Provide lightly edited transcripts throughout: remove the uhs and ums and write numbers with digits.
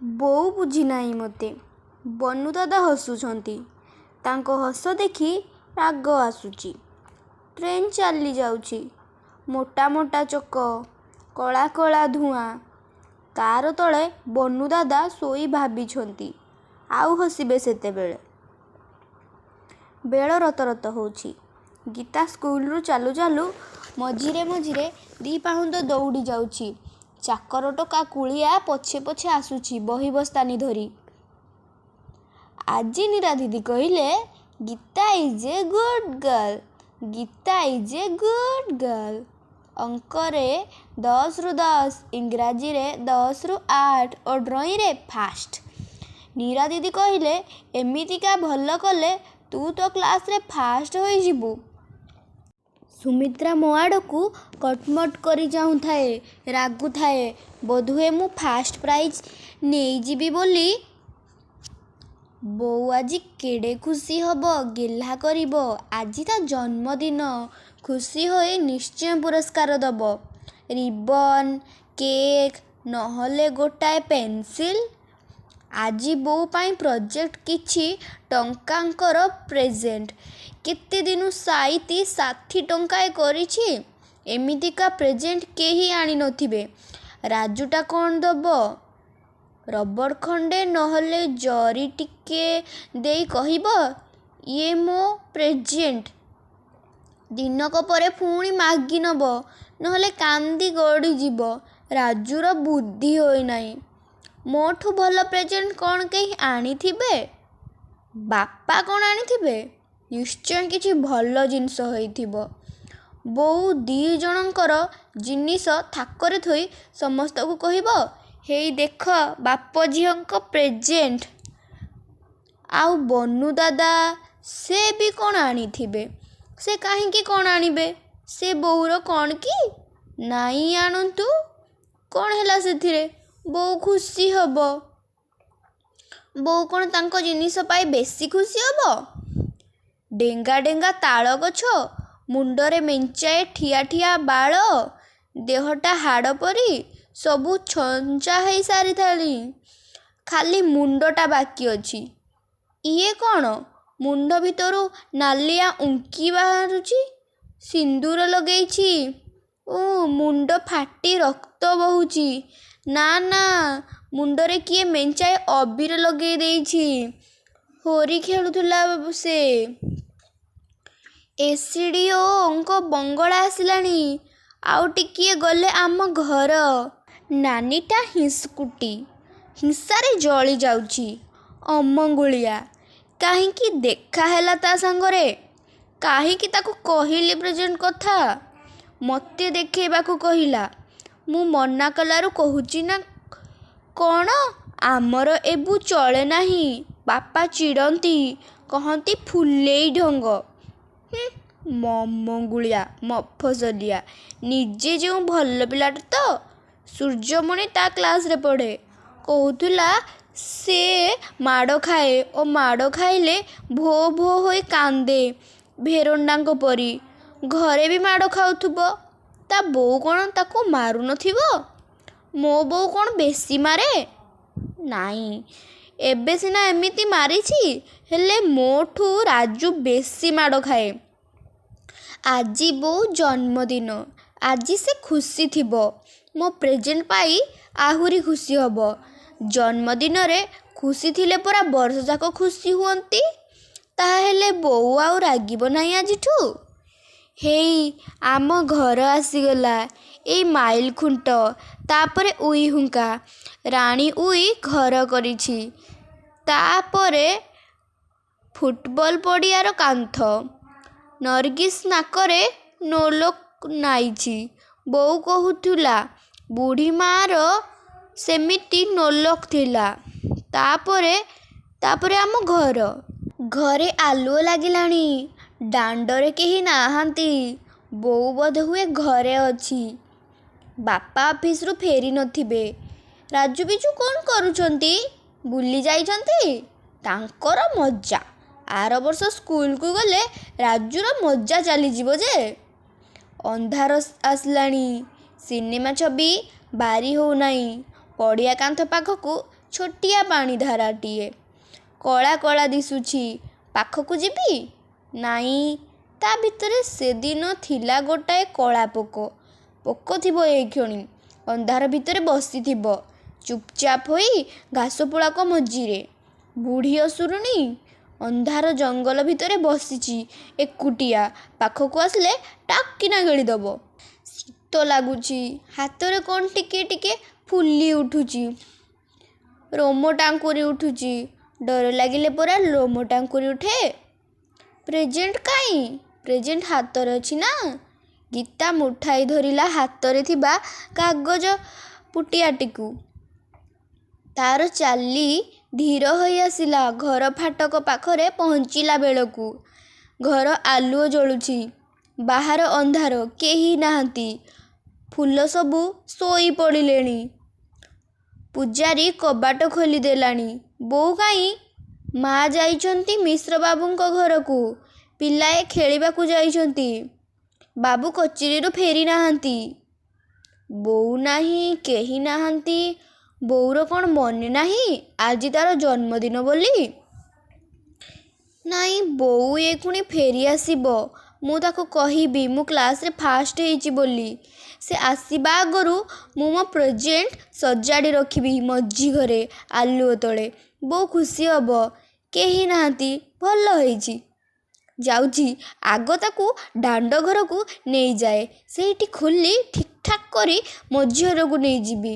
ବୋଉ ବୁଝିନାହିଁ ମୋତେ। ବନୁଦାଦା ହସୁଛନ୍ତି। ତାଙ୍କ ହସ ଦେଖି ରାଗ ଆସୁଛି। ଟ୍ରେନ୍ ଚାଲିଯାଉଛି। ମୋଟା ମୋଟା ଚକ। କଳା କଳା ଧୂଆଁ। କାର ତଳେ ବନୁଦାଦା ଶୋଇ ଭାବିଛନ୍ତି, ଆଉ ହସିବେ ସେତେବେଳେ। ବେଳ ରତରତ ହେଉଛି। ଗୀତା ସ୍କୁଲରୁ ଚାଲୁ ଚାଲୁ ମଝିରେ ମଝିରେ ଦି'ପାହୁଣ୍ଡ ଦଉଡ଼ି ଯାଉଛି। ଚାକର ଟୋକା କୁଳିଆ ପଛେ ପଛେ ଆସୁଛି ବହି ବସ୍ତାନି ଧରି। ଆଜି ନୀରା ଦିଦି କହିଲେ, "Gita is a good girl. Gita is a good girl. ଅଙ୍କରେ 10ରୁ 10, ଇଂରାଜୀରେ 10ରୁ 8 ଓ ଡ୍ରଇଁରେ ଫାଷ୍ଟ। ନୀରା ଦିଦି କହିଲେ, ଏମିତିକା ଭଲ କଲେ ତୁ ତ କ୍ଲାସରେ ଫାଷ୍ଟ ହୋଇଯିବୁ। ସୁମିତ୍ରା ମୋ ଆଡ଼କୁ କଟମଟ କରି ଚାହୁଁଥାଏ, ରାଗୁଥାଏ ବୋଧହୁଏ ମୁଁ ଫାଷ୍ଟ ପ୍ରାଇଜ୍ ନେଇଯିବି ବୋଲି। ବୋଉ ଆଜି କେଡ଼େ ଖୁସି ହେବ, ଗେହ୍ଲା କରିବ। ଆଜି ତା' ଜନ୍ମଦିନ। ଖୁସି ହୋଇ ନିଶ୍ଚୟ ପୁରସ୍କାର ଦେବ। ରିବନ୍, କେକ୍, ନହେଲେ ଗୋଟାଏ ପେନ୍ସିଲ୍। ଆଜି ବୋଉ ପାଇଁ ପ୍ରୋଜେକ୍ଟ କିଛି ଟଙ୍କାଙ୍କର ପ୍ରେଜେଣ୍ଟ। କେତେଦିନୁ ସାଇତି ସାଥୀ ଟଙ୍କାଏ କରିଛି। ଏମିତିକା ପ୍ରେଜେଣ୍ଟ କେହି ଆଣି ନଥିବେ। ରାଜୁଟା କ'ଣ ଦେବ? ରବର ଖଣ୍ଡେ ନହେଲେ ଜରି ଟିକିଏ ଦେଇ କହିବ, ଇଏ ମୋ ପ୍ରେଜେଣ୍ଟ। ଦିନକ ପରେ ପୁଣି ମାଗିନେବ, ନହେଲେ କାନ୍ଦି ଗଡ଼ିଯିବ। ରାଜୁର ବୁଦ୍ଧି ହୋଇନାହିଁ। ମୋଠୁ ଭଲ ପ୍ରେଜେଣ୍ଟ କ'ଣ କେହି ଆଣିଥିବେ? ବାପା କ'ଣ ଆଣିଥିବେ? ନିଶ୍ଚୟ କିଛି ଭଲ ଜିନିଷ ହୋଇଥିବ। ବୋଉ ଦି'ଜଣଙ୍କର ଜିନିଷ ଥାକରେ ଥୋଇ ସମସ୍ତଙ୍କୁ କହିବ, ହେଇ ଦେଖ ବାପ ଝିଅଙ୍କ ପ୍ରେଜେଣ୍ଟ। ଆଉ ବନୁଦାଦା, ସେ ବି କ'ଣ ଆଣିଥିବେ? ସେ କାହିଁକି କ'ଣ ଆଣିବେ? ସେ ବୋଉର କ'ଣ କି? ନାଇଁ ଆଣନ୍ତୁ। କ'ଣ ହେଲା ସେଥିରେ? ବୋଉ ଖୁସି ହେବ। ବୋଉ କ'ଣ ତାଙ୍କ ଜିନିଷ ପାଇ ବେଶି ଖୁସି ହେବ? ଡେଙ୍ଗା ଡେଙ୍ଗା ତାଳଗଛ, ମୁଣ୍ଡରେ ମେଞ୍ଚାଏ ଠିଆ ଠିଆ ବାଳ, ଦେହଟା ହାଡ଼ ପରି, ସବୁ ଛଞ୍ଚା ହେଇ ସାରିଲାଣି। ଖାଲି ମୁଣ୍ଡଟା ବାକି ଅଛି। ଇଏ କ'ଣ? ମୁଣ୍ଡ ଭିତରୁ ନାଲିଆ ଉଙ୍କି ବାହାରୁଛି। ସିନ୍ଦୂର ଲଗେଇଛି। ଉଁ ମୁଣ୍ଡ ଫାଟି ରକ୍ତ ବହୁଛି। ନା ନା, ମୁଣ୍ଡରେ କିଏ ମେଞ୍ଚାଏ ଅବିର ଲଗେଇ ଦେଇଛି। ହୋରି ଖେଳୁଥିଲା ସେ। ଏ. ସି. ଡି. ଓ. ଙ୍କ ବଙ୍ଗଳା ଆସିଲାଣି। ଆଉ ଟିକିଏ ଗଲେ ଆମ ଘର। ନାନୀଟା ହିଂସୁକଟି। ହିଂସାରେ ଜଳି ଯାଉଛି। ଅମଙ୍ଗୁଳିଆ। କାହିଁକି ଦେଖାହେଲା ତା' ସାଙ୍ଗରେ? କାହିଁକି ତାକୁ କହିଲି ପ୍ରେଜେଣ୍ଟ କଥା? ମୋତେ ଦେଖେଇବାକୁ କହିଲା। ମୁଁ ମନା କଲାରୁ କହୁଛି ନା କ'ଣ ଆମର ଏବୁ ଚଳେ ନାହିଁ, ବାପା ଚିଡ଼ନ୍ତି, କହନ୍ତି ଫୁଲେଇ ଢଙ୍ଗ। ହୁଁ ଅମଙ୍ଗୁଳିଆ, ମଫସଲିଆ। ନିଜେ ଯେଉଁ ଭଲ ପିଲାଟା ତ! ସୂର୍ଯ୍ୟମଣି ତା' କ୍ଲାସରେ ପଢ଼େ। କହୁଥିଲା ସେ ମାଡ଼ ଖାଏ ଓ ମାଡ଼ ଖାଇଲେ ଭୋ ଭୋ ହୋଇ କାନ୍ଦେ ଭେରଣ୍ଡାଙ୍କ ପରି। ଘରେ ବି ମାଡ଼ ଖାଉଥିବ। ତା' ବୋଉ କ'ଣ ତାକୁ ମାରୁ ନଥିବ? ମୋ ବୋଉ କ'ଣ ବେଶି ମାରେ? ନାଇଁ, ଏବେ ସିନା ଏମିତି ମାରିଛି, ହେଲେ ମୋଠୁ ରାଜୁ ବେଶି ମାଡ଼ ଖାଏ। ଆଜି ବୋଉ ଜନ୍ମଦିନ। ଆଜି ସେ ଖୁସି ଥିବ। ମୋ ପ୍ରେଜେଣ୍ଟ ପାଇ ଆହୁରି ଖୁସି ହେବ। ଜନ୍ମଦିନରେ ଖୁସି ଥିଲେ ପରା ବର୍ଷଯାକ ଖୁସି ହୁଅନ୍ତି। ତାହାହେଲେ ବୋଉ ଆଉ ରାଗିବ ନାହିଁ ଆଜିଠୁ। ହେଇ, ଆମ ଘର ଆସିଗଲା। ଏଇ ମାଇଲଖୁଣ୍ଟ, ତା'ପରେ ଉଇହୁଙ୍କା। ରାଣୀ ଉଇ ଘର କରିଛି। ତା'ପରେ ଫୁଟବଲ ପଡ଼ିଆର କାନ୍ଥ। ନର୍ଗିସ୍ ନାକରେ ନୋ-ଲକ୍ ନାଇଛି। ବୋଉ କହୁଥିଲା ବୁଢ଼ୀମାଆର ସେମିତି ନୋ-ଲକ୍ ଥିଲା। ତା'ପରେ, ତା'ପରେ ଆମ ଘର। ଘରେ ଆଲୁଅ ଲାଗିଲାଣି। ଦାଣ୍ଡରେ କେହି ନାହାନ୍ତି। ବୋଉ ବୋଧହୁଏ ଘରେ ଅଛି। ବାପା ଅଫିସରୁ ଫେରି ନଥିବେ। ରାଜୁ ବିଜୁ କ'ଣ କରୁଛନ୍ତି? ବୁଲି ଯାଇଛନ୍ତି? ତାଙ୍କର ମଜ୍ଜା। ଆରବର୍ଷ ସ୍କୁଲକୁ ଗଲେ ରାଜୁର ମଜ୍ଜା ଚାଲିଯିବ ଯେ! ଅନ୍ଧାର ଆସିଲାଣି। ସିନେମା ଛବି ବାରି ହେଉନାହିଁ। ପଡ଼ିଆ କାନ୍ଥ ପାଖକୁ ଛୋଟିଆ ପାଣିଧାରାଟିଏ। କଳା କଳା ଦିଶୁଛି। ପାଖକୁ ଯିବି? ନାଇଁ, ତା' ଭିତରେ ସେଦିନ ଥିଲା ଗୋଟାଏ କଳାପୋକ। ପୋକ ଥିବ ଏଇକ୍ଷଣି। ଅନ୍ଧାର ଭିତରେ ବସିଥିବ ଚୁପ୍ଚାପ୍ ହୋଇ ଘାସପୁଳାକ ମଝିରେ। ବୁଢ଼ୀ ଅସୁରୁଣୀ। ଅନ୍ଧାର ଜଙ୍ଗଲ ଭିତରେ ବସିଚି ଏକୁଟିଆ। ପାଖକୁ ଆସିଲେ ଟାକ୍ କିନା ଗିଳିଦେବ। ଶୀତ ଲାଗୁଛି। ହାତରେ କ'ଣ ଟିକେ ଟିକେ ଫୁଲି ଉଠୁଛି। ରୋମ ଟାଙ୍କୁରି ଉଠୁଛି। ଡର ଲାଗିଲେ ପରା ଲୋମ ଟାଙ୍କୁରି ଉଠେ। ପ୍ରେଜେଣ୍ଟ କାଇଁ? ପ୍ରେଜେଣ୍ଟ ହାତରେ ଅଛି ନା? ଗୀତା ମୁଠାଇ ଧରିଲା ହାତରେ ଥିବା କାଗଜ ପୁଟିଆଟିକୁ। ତା'ର ଚାଲି ଧୀର ହୋଇ ଆସିଲା ଘର ଫାଟକ ପାଖରେ ପହଞ୍ଚିଲା ବେଳକୁ। ଘର ଆଲୁଅ ଜଳୁଛି। ବାହାର ଅନ୍ଧାର। କେହି ନାହାନ୍ତି। ଫୁଲ ସବୁ ଶୋଇ ପଡ଼ିଲେଣି। ପୂଜାରୀ କବାଟ ଖୋଲି ଦେଲାଣି। ବୋଉ କାଇଁ? ମା' ଯାଇଛନ୍ତି ମିଶ୍ରବାବୁଙ୍କ ଘରକୁ। ପିଲାଏ ଖେଳିବାକୁ ଯାଇଛନ୍ତି। ବାବୁ କଚେରୀରୁ ଫେରି ନାହାନ୍ତି। ବୋଉ ନାହିଁ, କେହି ନାହାନ୍ତି। ବୋଉର କ'ଣ ମନେ ନାହିଁ ଆଜି ତା'ର ଜନ୍ମଦିନ ବୋଲି? ନାଇଁ, ବୋଉ ଏଇକ୍ଷଣି ଫେରି ଆସିବ। ମୁଁ ତାକୁ କହିବି ମୁଁ କ୍ଲାସରେ ଫାଷ୍ଟ ହେଇଛି ବୋଲି। ସେ ଆସିବା ଆଗରୁ ମୁଁ ମୋ ପ୍ରେଜେଣ୍ଟ ସଜାଡ଼ି ରଖିବି ମଝିଘରେ ଆଲୁଅ ତଳେ। ବୋଉ ଖୁସି ହେବ। କେହି ନାହାନ୍ତି, ଭଲ ହେଇଛି। ଯାଉଛି, ଆଗ ତାକୁ ଦାଣ୍ଡଘରକୁ ନେଇଯାଏ। ସେଇଠି ଖୋଲି ଠିକ୍ଠାକ୍ କରି ମଝିଘରକୁ ନେଇଯିବି।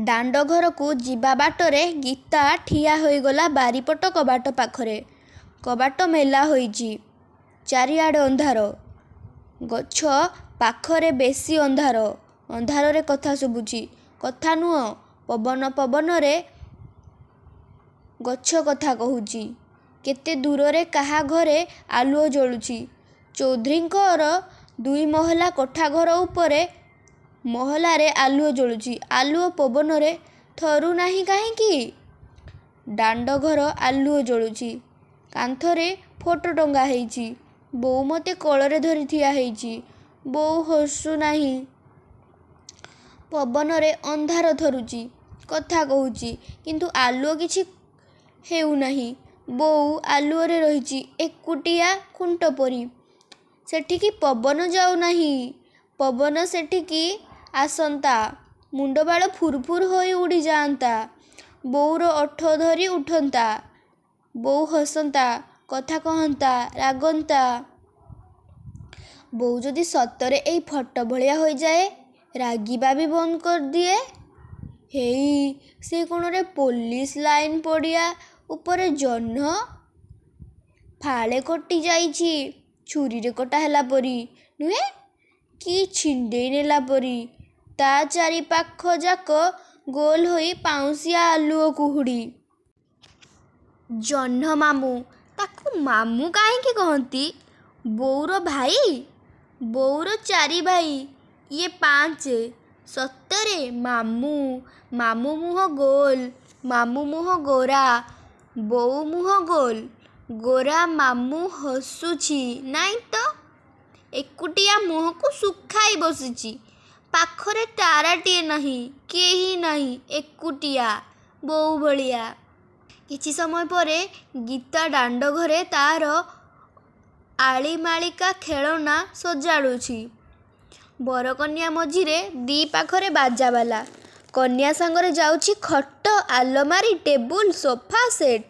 ଦାଣ୍ଡଘରକୁ ଯିବା ବାଟରେ ଗୀତା ଠିଆ ହୋଇଗଲା ବାରିପଟ କବାଟ ପାଖରେ। କବାଟ ମେଲା ହୋଇଛି। ଚାରିଆଡ଼ ଅନ୍ଧାର। ଗଛ ପାଖରେ ବେଶି ଅନ୍ଧାର। ଅନ୍ଧାରରେ କଥା ଶୁଭୁଛି। କଥା ନୁହେଁ, ପବନ ପବନରେ ଗଛ କଥା କହୁଛି। କେତେ ଦୂରରେ କାହା ଘରେ ଆଲୁଅ ଜଳୁଛି। ଚୌଧୁରୀଙ୍କର ଦୁଇମହଲା କୋଠାଘର ଉପର ମହଲାରେ ଆଲୁଅ ଜଳୁଛି। ଆଲୁଅ ପବନରେ ଥରୁ ନାହିଁ କାହିଁକି? ଦାଣ୍ଡଘର ଆଲୁଅ ଜଳୁଛି। କାନ୍ଥରେ ଫଟୋ ଟଙ୍ଗା ହେଇଛି। ବୋଉ ମୋତେ କୋଳରେ ଧରି ଠିଆ ହେଇଛି। ବୋଉ ହସୁ ନାହିଁ। ପବନରେ ଅନ୍ଧାର ଥରୁଛି, କଥା କହୁଛି, କିନ୍ତୁ ଆଲୁଅ କିଛି ହେଉନାହିଁ। ବୋଉ ଆଲୁଅରେ ରହିଛି ଏକୁଟିଆ ଖୁଣ୍ଟ ପରି। ସେଠିକି ପବନ ଯାଉନାହିଁ। ପବନ ସେଠିକି ଆସନ୍ତା, ମୁଣ୍ଡବାଳ ଫୁର୍ ଫୁର୍ ହୋଇ ଉଡ଼ିଯାଆନ୍ତା। ବୋଉର ଓଠ ଥରି ଉଠନ୍ତା। ବୋଉ ହସନ୍ତା, କଥା କହନ୍ତା, ରାଗନ୍ତା। ବୋଉ ଯଦି ସତରେ ଏଇ ଫଟୋ ଭଳିଆ ହୋଇଯାଏ, ରାଗିବା ବି ବନ୍ଦ କରିଦିଏ? ହେଇ, ସେଇ କୋଣରେ ପୋଲିସ ଲାଇନ ପଡ଼ିଆ ଉପରେ ଜହ୍ନ। ଫାଳେ କଟି ଯାଇଛି, ଛୁରୀରେ କଟା ହେଲା ପରି ନୁହେଁ କି ଛିଣ୍ଡେଇ ନେଲା ପରି। ତା' ଚାରିପାଖଯାକ ଗୋଲ ହୋଇ ପାଉଁଶିଆ ଆଲୁଅ କୁହୁଡ଼ି। ଜହ୍ନମାମୁଁ! ତାକୁ ମାମୁଁ କାହିଁକି କହନ୍ତି? ବୋଉର ଭାଇ? ବୋଉର ଚାରି ଭାଇ, ଇଏ ପାଞ୍ଚେ। ସତରେ ମାମୁଁ। ମାମୁଁ ମୁହଁ ଗୋଲ, ମାମୁଁ ମୁହଁ ଗୋରା। ବୋଉ ମୁହଁ ଗୋଲ, ଗୋରା। ମାମୁଁ ହସୁଛି? ନାଇଁ ତ, ଏକୁଟିଆ ମୁହଁକୁ ଶୁଖାଇ ବସିଛି। ପାଖରେ ତାରାଟିଏ ନାହିଁ, କେହି ନାହିଁ, ଏକୁଟିଆ, ବୋଉ ଭଳିଆ। କିଛି ସମୟ ପରେ ଗୀତା ଦାଣ୍ଡଘରେ ତା'ର ଆଳିମାଳିକା ଖେଳନା ସଜାଡ଼ୁଛି। ବର କନ୍ୟା ମଝିରେ, ଦି'ପାଖରେ ବାଜାବାଲା। କନ୍ୟା ସାଙ୍ଗରେ ଯାଉଛି ଖଟ, ଆଲମାରୀ, ଟେବୁଲ, ସୋଫା ସେଟ୍।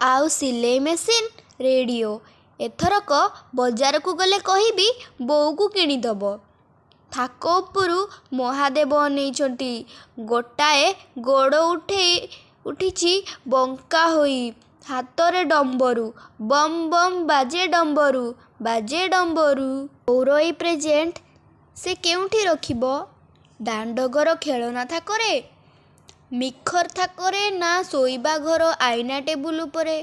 ଆଉ ସିଲେଇ ମେସିନ୍, ରେଡ଼ିଓ। ଏଥରକ ବଜାରକୁ ଗଲେ କହିବି ବୋଉକୁ କିଣିଦେବ। ଥାକ ଉପରୁ ମହାଦେବ ଅନେଇଛନ୍ତି। ଗୋଟାଏ ଗୋଡ଼ ଉଠିଛି ବଙ୍କା ହୋଇ। ହାତରେ ଡମ୍ବରୁ। ବମ୍ ବମ୍ ବାଜେ ଡମ୍ବରୁ, ବାଜେ ଡମ୍ବରୁ। ବୋଉର ଏଇ ପ୍ରେଜେଣ୍ଟ ସେ କେଉଁଠି ରଖିବ? ଦାଣ୍ଡଘର ଖେଳନା ଥାକରେ, ମିକ୍ସର ଥାକରେ ନା ଶୋଇବା ଘର ଆଇନା ଟେବୁଲ ଉପରେ?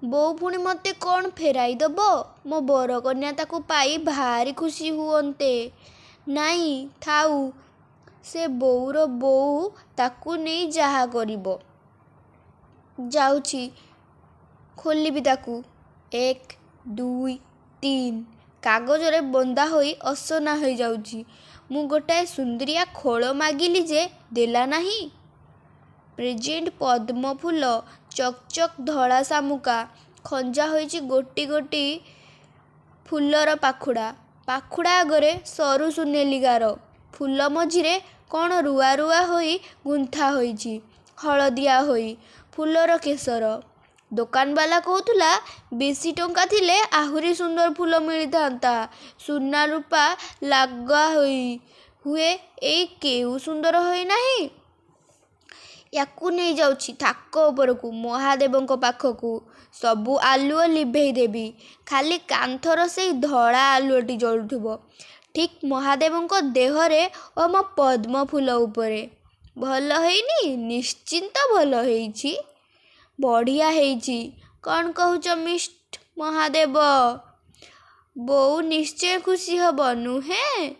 ବୋଉ ପୁଣି ମୋତେ କ'ଣ ଫେରାଇ ଦେବ? ମୋ ବରକନ୍ୟା ତାକୁ ପାଇ ଭାରି ଖୁସି ହୁଅନ୍ତେ। ନାଇଁ, ଥାଉ, ସେ ବୋଉର ବୋଉ ତାକୁ ନେଇ ଯାହା କରିବ। ଯାଉଛି, ଖୋଲିବି ତାକୁ। ଏକ, ଦୁଇ, ତିନି। କାଗଜରେ ବନ୍ଧା ହୋଇ ଅସନା ହୋଇଯାଉଛି। ମୁଁ ଗୋଟାଏ ସୁନ୍ଦରିଆ ଖୋଳ ମାଗିଲି ଯେ ଦେଲା ନାହିଁ। ପ୍ରେଜେଣ୍ଟ ପଦ୍ମଫୁଲ, ଚକ୍ ଚକ୍ ଧଳା ଶାମୁକା। ଖଞ୍ଜା ହୋଇଛି ଗୋଟି ଗୋଟି ଫୁଲର ପାଖୁଡ଼ା। ପାଖୁଡ଼ା ଆଗରେ ସରୁ ସୁନେଲି ଗାର। ଫୁଲ ମଝିରେ କ'ଣ ରୁଆ ରୁଆ ହୋଇ ଗୁନ୍ଥା ହୋଇଛି, ହଳଦିଆ ହୋଇ, ଫୁଲର କେଶର। ଦୋକାନବାଲା କହୁଥିଲା, ବେଶି ଟଙ୍କା ଥିଲେ ଆହୁରି ସୁନ୍ଦର ଫୁଲ ମିଳିଥାନ୍ତା, ସୁନା ରୁପା ଲଗା ହୋଇ। ହୁଏ ଏଇ କେଉଁ ସୁନ୍ଦର ହୋଇନାହିଁ? ୟାକୁ ନେଇଯାଉଛି ଥାକ ଉପରକୁ, ମହାଦେବଙ୍କ ପାଖକୁ। ସବୁ ଆଲୁଅ ଲିଭେଇ ଦେବି। ଖାଲି କାନ୍ଥର ସେଇ ଧଳା ଆଲୁଅଟି ଜଳୁଥିବ, ଠିକ୍ ମହାଦେବଙ୍କ ଦେହରେ ଓ ମୋ ପଦ୍ମଫୁଲ ଉପରେ। ଭଲ ହେଇନି? ନିଶ୍ଚିତ ଭଲ ହେଇଛି। ବଢ଼ିଆ ହେଇଛି। କ'ଣ କହୁଛ ମିଷ୍ଟ ମହାଦେବ? ବୋଉ ନିଶ୍ଚୟ ଖୁସି ହେବ, ନୁହେଁ?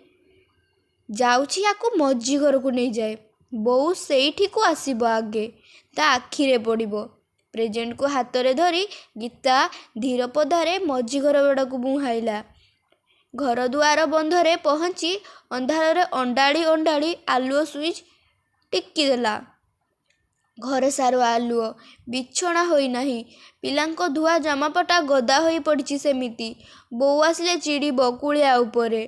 ଯାଉଛି ୟାକୁ ମଝି ଘରକୁ ନେଇଯାଏ। ବୋଉ ସେଇଠିକୁ ଆସିବ ଆଗେ, ତା' ଆଖିରେ ପଡ଼ିବ। ପ୍ରେଜେଣ୍ଟକୁ ହାତରେ ଧରି ଗୀତା ଧୀର ପଦାରେ ମଝି ଘର ଆଡ଼କୁ ମୁହାଁଇଲା। ଘର ଦୁଆର ବନ୍ଧରେ ପହଞ୍ଚି ଅନ୍ଧାରରେ ଅଣ୍ଡାଳି ଅଣ୍ଡାଳି ଆଲୁଅ ସୁଇଚ୍ ଟିକିଦେଲା। ଘର ସାରା ଆଲୁଅ। ବିଛଣା ହୋଇନାହିଁ। ପିଲାଙ୍କ ଧୁଆ ଜାମାପଟା ଗଦା ହୋଇ ପଡ଼ିଛି ସେମିତି। ବୋଉ ଆସିଲେ ଚିଡ଼ିବ କୁଳିଆ ଉପରେ।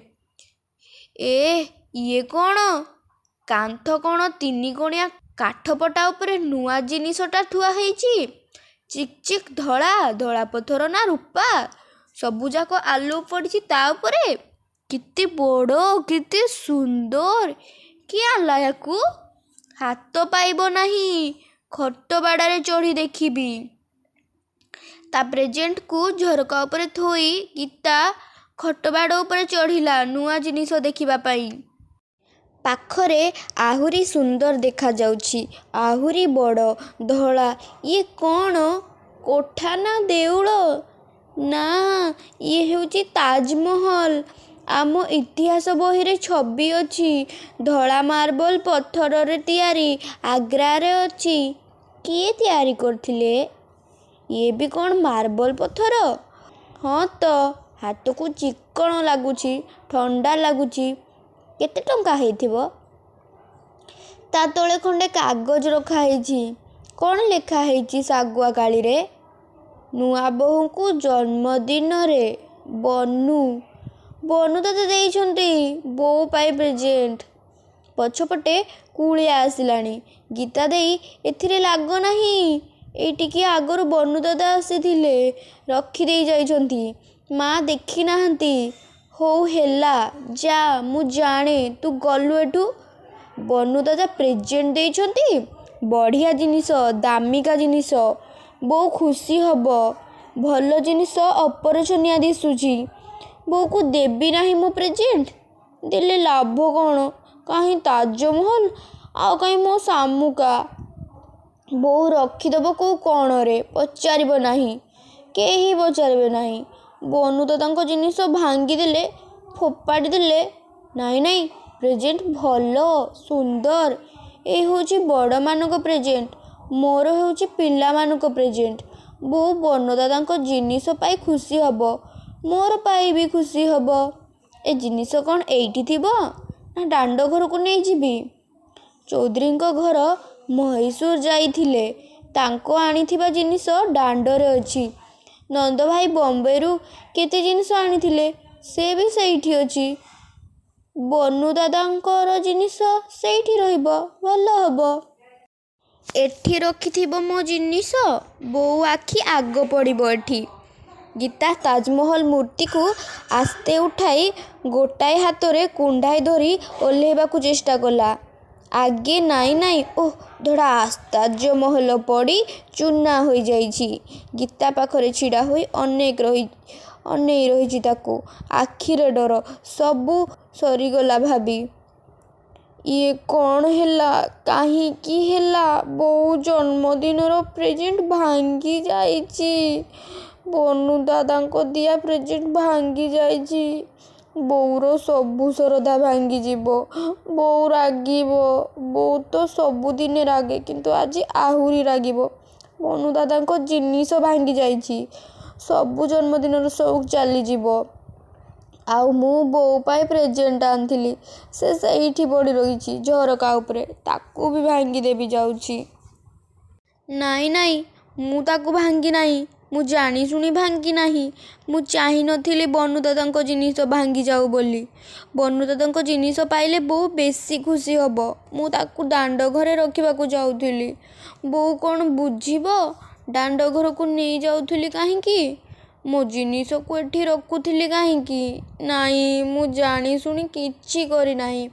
ଏଁ, ଇଏ କ'ଣ? କାନ୍ଥ କଣ ତିନିକୋଣିଆ କାଠପଟା ଉପରେ ନୂଆ ଜିନିଷଟା ଥୁଆ ହେଇଛି। ଚିକ୍ ଚିକ୍ ଧଳା, ଧଳାପଥର ନା ରୁପା? ସବୁଯାକ ଆଲୁଅ ପଡ଼ିଛି ତା' ଉପରେ। କେତେ ବଡ଼, କେତେ ସୁନ୍ଦର! କିଏ ଆଣିଲା ୟାକୁ? ହାତ ପାଇବ ନାହିଁ। ଖଟବାଡ଼ାରେ ଚଢ଼ି ଦେଖିବି। ତା' ପ୍ରେଜେଣ୍ଟକୁ ଝରକା ଉପରେ ଥୋଇ ଗୀତା ଖଟବାଡ଼ ଉପରେ ଚଢ଼ିଲା ନୂଆ ଜିନିଷ ଦେଖିବା ପାଇଁ। ପାଖରେ ଆହୁରି ସୁନ୍ଦର ଦେଖାଯାଉଛି, ଆହୁରି ବଡ଼, ଧଳା। ଇଏ କ'ଣ କୋଠା ନା ଦେଉଳ? ନା, ଇଏ ହେଉଛି ତାଜମହଲ। ଆମ ଇତିହାସ ବହିରେ ଛବି ଅଛି। ଧଳା ମାର୍ବଲ ପଥରରେ ତିଆରି, ଆଗ୍ରାରେ ଅଛି। କିଏ ତିଆରି କରିଥିଲେ? ଇଏ ବି କ'ଣ ମାର୍ବଲ ପଥର? ହଁ ତ, ହାତକୁ ଚିକ୍କଣ ଲାଗୁଛି, ଥଣ୍ଡା ଲାଗୁଛି। କେତେ ଟଙ୍କା ହେଇଥିବ? ତା' ତଳେ ଖଣ୍ଡେ କାଗଜ ରଖାହେଇଛି। କ'ଣ ଲେଖା ହେଇଛି ଶାଗୁଆ କାଳିରେ? ନୂଆବୋଉଙ୍କୁ ଜନ୍ମଦିନରେ, ବନୁ। ବନୁ ଦାଦା ଦେଇଛନ୍ତି ବୋଉ ପାଇଁ ପ୍ରେଜେଣ୍ଟ। ପଛପଟେ କୁଳିଆ ଆସିଲାଣି। ଗୀତା ଦେଈ, ଏଥିରେ ଲାଗ ନାହିଁ। ଏଇ ଟିକିଏ ଆଗରୁ ବନୁଦାଦା ଆସିଥିଲେ, ରଖିଦେଇ ଯାଇଛନ୍ତି। ମା' ଦେଖିନାହାନ୍ତି। ହଉ ହେଲା, ଯା, ମୁଁ ଜାଣେ, ତୁ ଗଲୁ ଏଠୁ। ବନୁଦାଦା ପ୍ରେଜେଣ୍ଟ ଦେଇଛନ୍ତି, ବଢ଼ିଆ ଜିନିଷ, ଦାମିକା ଜିନିଷ। ବୋଉ ଖୁସି ହେବ। ଭଲ ଜିନିଷ ଅପରଛନିଆ ଦିଶୁଛି। ବୋଉକୁ ଦେବି ନାହିଁ ମୁଁ ପ୍ରେଜେଣ୍ଟ? ଦେଲେ ଲାଭ କ'ଣ? କାହିଁ ତାଜମହଲ, ଆଉ କାହିଁ ମୋ ଶାମୁକା। ବୋଉ ରଖିଦେବ କୋଉ କଣରେ, ପଚାରିବ ନାହିଁ। କେହି ପଚାରିବେ ନାହିଁ। ବନୁଦାଦାଙ୍କ ଜିନିଷ ଭାଙ୍ଗିଦେଲେ, ଫୋପାଡ଼ି ଦେଲେ। ନାଇଁ ନାଇଁ, ପ୍ରେଜେଣ୍ଟ ଭଲ, ସୁନ୍ଦର। ଏଇ ହେଉଛି ବଡ଼ମାନଙ୍କ ପ୍ରେଜେଣ୍ଟ, ମୋର ହେଉଛି ପିଲାମାନଙ୍କ ପ୍ରେଜେଣ୍ଟ। ବୋଉ ବନୁଦାଦାଙ୍କ ଜିନିଷ ପାଇ ଖୁସି ହେବ, ମୋର ପାଇ ବି ଖୁସି ହେବ। ଏ ଜିନିଷ କ'ଣ ଏଇଠି ଥିବ, ନା ଦାଣ୍ଡ ଘରକୁ ନେଇଯିବି? ଚୌଧୁରୀଙ୍କ ଘର ମହୀଶୂର ଯାଇଥିଲେ, ତାଙ୍କ ଆଣିଥିବା ଜିନିଷ ଦାଣ୍ଡରେ ଅଛି। ନନ୍ଦଭାଇ ବମ୍ବେରୁ କେତେ ଜିନିଷ ଆଣିଥିଲେ, ସେ ବି ସେଇଠି ଅଛି। ବନୁଦାଦାଙ୍କର ଜିନିଷ ସେଇଠି ରହିବ, ଭଲ ହେବ। ଏଠି ରଖିଥିବ ମୋ ଜିନିଷ, ବୋଉ ଆଖି ଆଗ ପଡ଼ିବ ଏଠି। ଗୀତା ତାଜମହଲ ମୂର୍ତ୍ତିକୁ ଆସ୍ତେ ଉଠାଇ ଗୋଟାଏ ହାତରେ କୁଣ୍ଢାଇ ଧରି ଓହ୍ଲେଇବାକୁ ଚେଷ୍ଟା କଲା। ଆଗେ ନାଇଁ ନାଇଁ, ଓଃ, ଧଡ଼ାସ୍ ତାଜମହଲ ପଡ଼ି ଚୂନା ହୋଇଯାଇଛି। ଗୀତା ପାଖରେ ଛିଡ଼ା ହୋଇ ଅନେଇ ରହିଛି ତାକୁ, ଆଖିରେ ଡର, ସବୁ ସରିଗଲା ଭାବି। ଇଏ କ'ଣ ହେଲା, କାହିଁକି ହେଲା? ବୋଉ ଜନ୍ମଦିନର ପ୍ରେଜେଣ୍ଟ ଭାଙ୍ଗିଯାଇଛି। ବନୁଦାଦାଙ୍କ ଦିଆ ପ୍ରେଜେଣ୍ଟ ଭାଙ୍ଗିଯାଇଛି। ବୋଉର ସବୁ ଶରଧା ଭାଙ୍ଗିଯିବ। ବୋଉ ରାଗିବ। ବୋଉ ତ ସବୁଦିନେ ରାଗେ, କିନ୍ତୁ ଆଜି ଆହୁରି ରାଗିବ। ବନୁଦାଦାଙ୍କ ଜିନିଷ ଭାଙ୍ଗିଯାଇଛି। ସବୁ ଜନ୍ମଦିନର ସଉକ ଚାଲିଯିବ। ଆଉ ମୁଁ ବୋଉ ପାଇଁ ପ୍ରେଜେଣ୍ଟ ଆଣିଥିଲି, ସେ ସେଇଠି ପଡ଼ି ରହିଛି ଝରକା ଉପରେ, ତାକୁ ବି ଭାଙ୍ଗିଦେବି ଯାଉଛି। ନାଇଁ ନାଇଁ, ମୁଁ ତାକୁ ଭାଙ୍ଗି ନାହିଁ। ମୁଁ ଜାଣିଶୁଣି ଭାଙ୍ଗି ନାହିଁ। ମୁଁ ଚାହିଁ ନଥିଲି ବନୁଦାଦାଙ୍କ ଜିନିଷ ଭାଙ୍ଗିଯାଉ ବୋଲି। ବନୁଦାଦାଙ୍କ ଜିନିଷ ପାଇଲେ ବୋଉ ବେଶୀ ଖୁସି ହେବ। ମୁଁ ତାକୁ ଦାଣ୍ଡଘରେ ରଖିବାକୁ ଯାଉଥିଲି। ବୋଉ କ'ଣ ବୁଝିବ? ଦାଣ୍ଡଘରକୁ ନେଇଯାଉଥିଲି କାହିଁକି? ମୋ ଜିନିଷକୁ ଏଠି ରଖୁଥିଲି କାହିଁକି? ନାଇଁ, ମୁଁ ଜାଣିଶୁଣି କିଛି କରିନାହିଁ।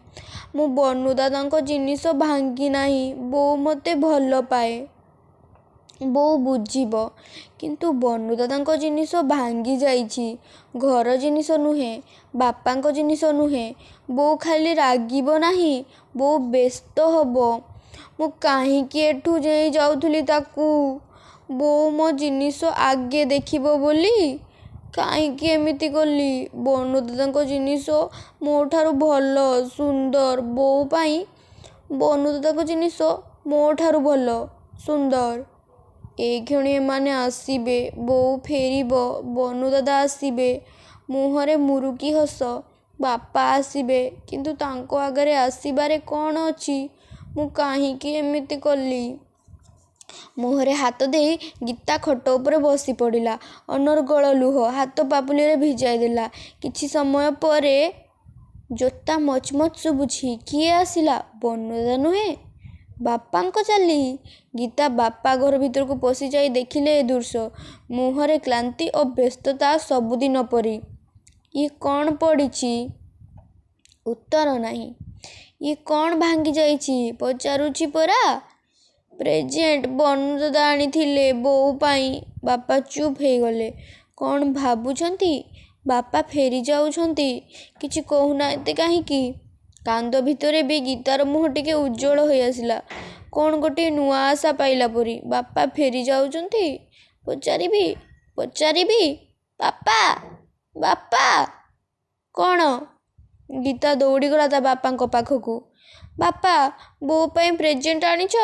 ମୁଁ ବନୁଦାଦାଙ୍କ ଜିନିଷ ଭାଙ୍ଗି ନାହିଁ। ବୋଉ ମୋତେ ଭଲପାଏ। ବୋଉ ବୁଝିବ। କିନ୍ତୁ ବନୁଦାଦାଙ୍କ ଜିନିଷ ଭାଙ୍ଗିଯାଇଛି। ଘର ଜିନିଷ ନୁହେଁ, ବାପାଙ୍କ ଜିନିଷ ନୁହେଁ। ବୋଉ ଖାଲି ରାଗିବ ନାହିଁ, ବୋଉ ବ୍ୟସ୍ତ ହେବ। ମୁଁ କାହିଁକି ଏଠୁ ନେଇଯାଉଥିଲି ତାକୁ? ବୋଉ ମୋ ଜିନିଷ ଆଗେ ଦେଖିବ ବୋଲି? କାହିଁକି ଏମିତି କଲି? ବନୁଦାଦାଙ୍କ ଜିନିଷ ମୋଠାରୁ ଭଲ, ସୁନ୍ଦର। ବୋଉ ପାଇଁ ବନୁଦାଦାଙ୍କ ଜିନିଷ ମୋଠାରୁ ଭଲ, ସୁନ୍ଦର। ଏଇକ୍ଷଣି ଏମାନେ ଆସିବେ, ବୋଉ ଫେରିବ, ବନୁଦାଦା ଆସିବେ। ମୁହଁରେ ମୁରୁକି ହସ। ବାପା ଆସିବେ। କିନ୍ତୁ ତାଙ୍କ ଆଗରେ ଆସିବାରେ କ'ଣ ଅଛି? ମୁଁ କାହିଁକି ଏମିତି କଲି? ମୁହଁରେ ହାତ ଦେଇ ଗୀତା ଖଟ ଉପରେ ବସିପଡ଼ିଲା। ଅନର୍ଗଳ ଲୁହ ହାତ ପାପୁଲିରେ ଭିଜାଇଦେଲା। କିଛି ସମୟ ପରେ ଜୋତା ମଚମଚ ଶୁଭୁଛି। କିଏ ଆସିଲା? ବନୁଦାଦା ନୁହେଁ, ବାପାଙ୍କ ଚାଲି। ଗୀତା ବାପା ଘର ଭିତରକୁ ପଶିଯାଇ ଦେଖିଲେ ଏ ଦୃଶ୍ୟ। ମୁହଁରେ କ୍ଳାନ୍ତି ଓ ବ୍ୟସ୍ତତା ସବୁଦିନ ପରି। ଇଏ କ'ଣ ପଡ଼ିଛି? ଉତ୍ତର ନାହିଁ। ଇଏ କ'ଣ ଭାଙ୍ଗିଯାଇଛି? ପଚାରୁଛି ପରା। ପ୍ରେଜେଣ୍ଟ, ବନୁଦାଦା ଆଣିଥିଲେ ବୋଉ ପାଇଁ। ବାପା ଚୁପ୍ ହେଇଗଲେ। କ'ଣ ଭାବୁଛନ୍ତି? ବାପା ଫେରିଯାଉଛନ୍ତି। କିଛି କହୁନାହାନ୍ତି କାହିଁକି? କାନ୍ଦ ଭିତରେ ବି ଗୀତାର ମୁହଁ ଟିକେ ଉଜ୍ଜ୍ୱଳ ହୋଇଆସିଲା। କ'ଣ ଗୋଟିଏ ନୂଆ ଆଶା ପାଇଲା ପରି। ବାପା ଫେରିଯାଉଛନ୍ତି। ପଚାରିବି, ପଚାରିବି। ବାପା, ବାପା। କ'ଣ? ଗୀତା ଦୌଡ଼ିଗଲା ତା ବାପାଙ୍କ ପାଖକୁ। ବାପା, ବୋଉ ପାଇଁ ପ୍ରେଜେଣ୍ଟ ଆଣିଛ?